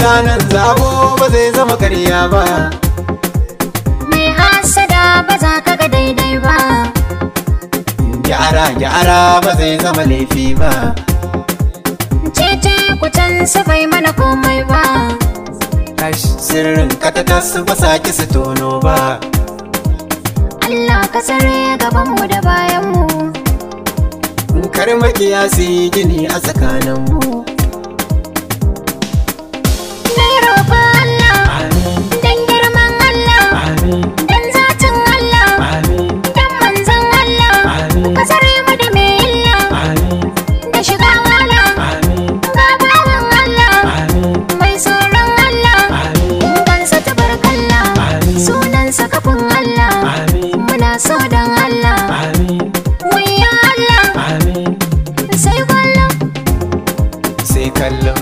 Mutanen zabo ba zai zama karya ba. Mai hasada ba za ka ga daidai ba. Gyara gyara ba zai zama laifi ba. Cece kucan su bai mana komai ba. Kash sirrin katatas ba sa ki su tono ba. Allah ka tsare gabanmu da bayanmu. Kar makiya su yi gini a tsakaninmu. Na yi roƙon Allah, Amin, dan girman Allah, amin, dan zatin Allah, amin, dan manzon Allah. Amin. Ka tsare mu da mai illa, amin, da shiga wala. Amin, Ga bawan Allah, amin, mai tsoron Allah. Amin, Kungansa tabarkalla, Amin. sunansa kafin Allah. Amin. Muna so dan Allah, amin, wayyo Allah, amin. sai kwallo. Sai kallo.